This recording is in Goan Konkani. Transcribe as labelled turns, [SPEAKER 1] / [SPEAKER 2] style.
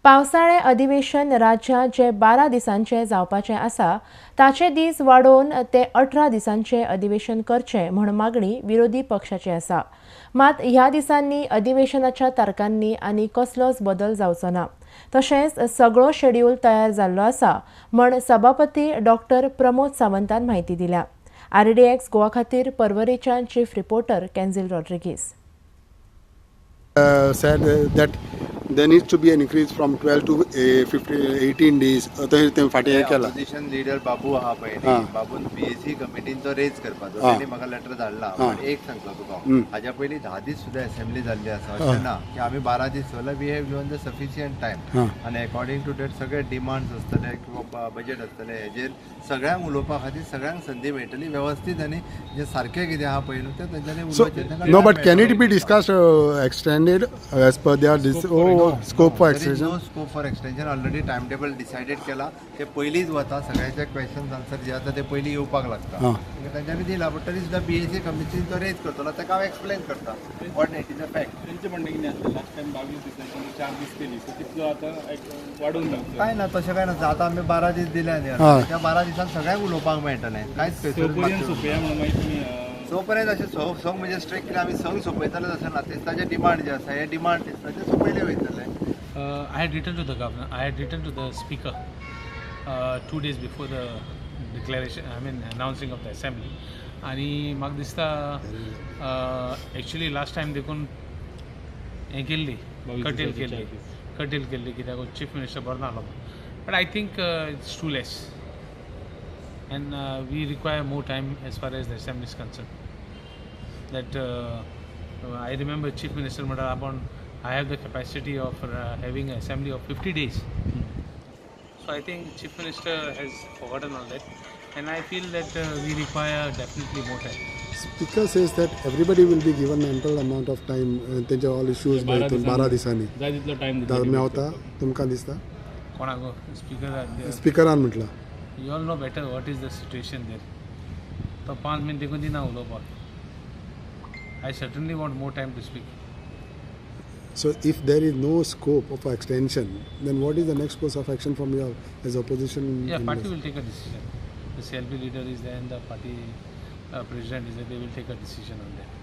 [SPEAKER 1] पावसाळे अधिवेशन राज्यात जे 12 दिसांचे जावपाचे आसा ताचे दीस वाडोवन ते 18 दिसांचे अधिवेशन करचे म्हण मागणी विरोधी पक्षाची आसा। मात ह्या दिसांनी अधिवेशनाच्या तारखांनी आनी कसलोच बदल जावचो ना। तशेंच सगळो शेड्यूल तयार जाल्लो आसा म्हण सभापती डॉक्टर प्रमोद सावंतान म्हायती दिल्या। आरडीएक्स गोवा खातीर पर्वरीच्यान chief reporter Kenzil Rodrigues.
[SPEAKER 2] Said that there needs to be an increase from 12 to 18 days. ते फाटी हें केलां.
[SPEAKER 3] ऑपोजिशन लिडर बाबू आहा पळय न्ही, बाबून पीएसी कमिटीन तो रेज करपाचो, तेणी म्हाका लेटर धाडला. पण एक सांगता तुका, हाज्या पयलीं 10 दीस सुद्दां असेंब्ली जाल्ली आसा. अशें ना की आमी 12 दीस दवरला, we have given the sufficient time. आनी अकॉर्डिंग टू that सगळे डिमांड्स आसतले किंवा बजेट आसतले, हेजेर सगळ्यांक उलोवपा खातीर सगळ्यांक संदी मेळटली व्यवस्थीत. आनी जे सारकें कितें आहा पळय न्हू तें तेंच्यांनी उलोवचें.
[SPEAKER 2] No, but can it be discussed, extended as per their scope for extension?
[SPEAKER 3] No scope for extension. Already time table decided केला, ते पयलींच वता. सगळ्याचे क्वेश्चन्स आन्सर जे आसा ते पयलीं येवपाक लागता. तेंच्यांनी दिला, बट तरी सुद्दां पीएसी कमिटीन तो रेज करतलो, ताका हांव एक्सप्लेन करता what it is a fact.
[SPEAKER 4] तेंचें म्हणणें कितें आसलें, लास्ट टायम 22 दिसांची 4 दीस केली, सो तितलो आतां वाडोवन दिवचो.
[SPEAKER 3] कांय ना, तशें कांय ना. आतां आमी 12 दीस दिले न्ही, त्या 12 दिसान सगळ्यांक उलोवपाक मेळटलें. कांयच
[SPEAKER 4] सोंपया म्हणून मागीर तुमी
[SPEAKER 3] सो पर्यंत अशें संक म्हणजे स्ट्रिक्टली आमी संक सोंपयतले तशें ना. ताचे डिमांड जे आसा, हे डिमांड ताचे सोंपयले वयतले.
[SPEAKER 5] I had written to the governor, I had written to the speaker 2 days before the declaration, I mean announcing of the assembly. आनी म्हाका दिसता एक्चुली लास्ट टायम देखून हें केल्ली, कटेल केल्ली कित्याक चीफ मिनिस्टर बरो नाहलो. But I think it's too less and we require more time as far as the assembly is concern. That I remember Chief Minister म्हणटा आपण I have the capacity of having an assembly of 50 days. So I think Chief Minister has forgotten all that, and I feel that we require definitely more time.
[SPEAKER 2] Speaker says that everybody will be given ample amount of time. तेंचे all issues 12 दिसांनी
[SPEAKER 4] जाय तितलो टायम
[SPEAKER 2] मेवता. तुमकां दिसता
[SPEAKER 5] कोणाक speaker
[SPEAKER 2] स्पीकरान म्हटलां?
[SPEAKER 5] You all know better what is the situation there. तो 5 मिनट देखून दिना उलोवपाक. I certainly want more time to speak.
[SPEAKER 2] So if there is no scope of extension, then what is the next course of action from your as opposition?
[SPEAKER 5] Yeah, party will take a decision. The CLP leader is there and the party president is there. They will take a decision on that.